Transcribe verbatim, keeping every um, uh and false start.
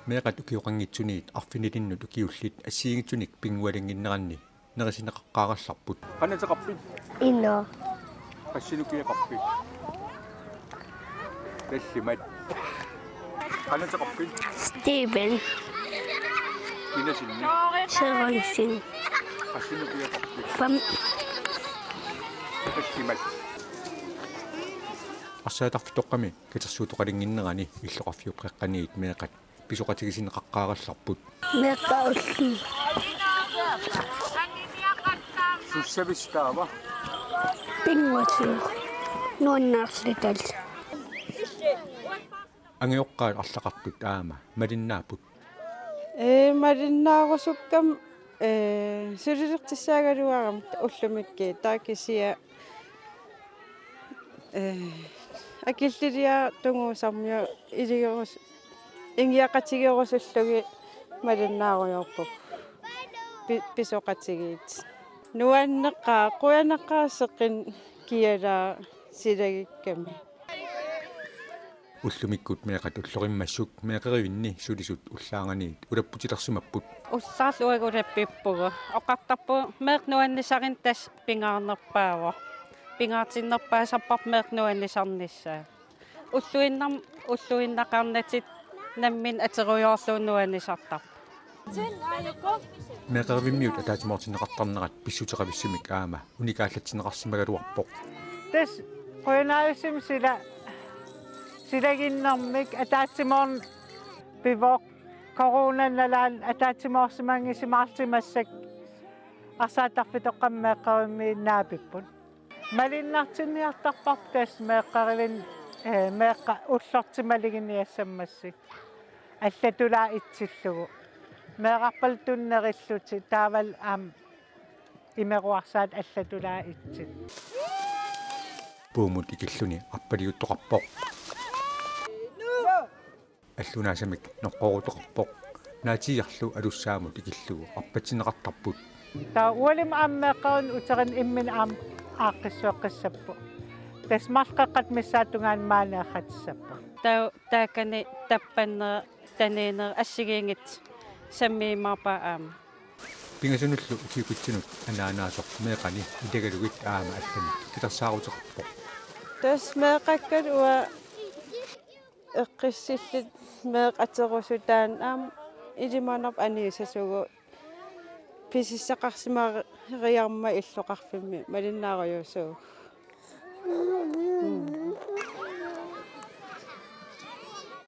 Meeqqat ukioqanngitsuniit arfinilinnut ukiullit assigiinngitsunik pinngualinnginneranni nerisineqaqqaarallarput. Qanoq ateqarpit? Ino. Qassinik ukiaqarpit? Tallimat. Qanoq ateqarpit? Steven. Kinasinni? Sørensen. Qassinik ukiaqarpit? Fem. Tallimat. Arsaattarfitoqqami katersuutoqalinnginnerani illoqarfiup qeqqaniit meeqqat pisoqatigisinneqaqqaarallarput. Meeqqat ullut. Sussavissaq taava? Pinngortitat. Nuannaarluta. Angajoqqaat arlaqartut aamma malinnaapput. Ee, malinnaarusukkama, ee, sulilertussaagaluarama ullumikkut, taava kisianni, ee, akilliliaq tunguusarmioq iligerus-, ingiaqatigerusullugit malinnaarujoorpugut. Pi-, pisoqatigiit. Nuanneqaaq, qujanaqaaq seqineq kialaa silagikkami. Ullumikkut meeqqat ullorimmassuk meeqqerivinni sulisut ullaarnganiit ulapputilersimapput. Ullaarlu uagut ulappippugut. Oqartarpugut meeqqat nuannisarineq tassa pingaarnerpaavoq. Pingaartinnerpaasarparput meeqqat nuannisarnissaat. Ulluinnarni, ulluinnaqarnatik namminneq aterujoorlugu nuannisartarput. Meeqqerivimmiut ataatsimoortinneqartarnerat pissuteqavissumik aamma unikaallatsinneqarsimagaluarpoq. Tassa qujanarujussuarmik sila-, silaginnermik ataatsimoorneq pivoq, coronap nalaani ataatsimoorsimanngisimaartimassakkut arsaattarfitoqqami meeqqerivimmiit naapipput. Malinnartinniartarparput tassa meeqqerivinni, ee, meeqqat ullortik maluginiassammassuk. Allatulaat itsillugu. Meerarpaluttunik nerillutik taavalu aamma imeruarsaat allatulaat itsit. Puumut ikilluni arpaliuttoqarpoq. Allunaasamik noqqorutoqarpoq. Naatsiiarlu alussaamut ikillugu arpatsinneqartarput. Taava ualimut aamma meeqqerivinni uterineq imminut aamma aaqqissueqqissapput. Tassa marluk qeqqata missaata tungaanut maani eqqartussappat. Taava taakkani tappanneq, tanineq assigiinngitsut sammiimaarpaat aamma. Pingasunullu ukiukitsunut anaanaasoq meeqqani ilagalugit aamma allani kitarsaaruteqarpoq. Tassa meeqqakkalu uanga eqqissilluta meeqqat aterusuttaannik aamma ilimanarpoq aniassasugut pisissaqarsimariarmat illoqarfimmi malinnaarujuusugut. Mm.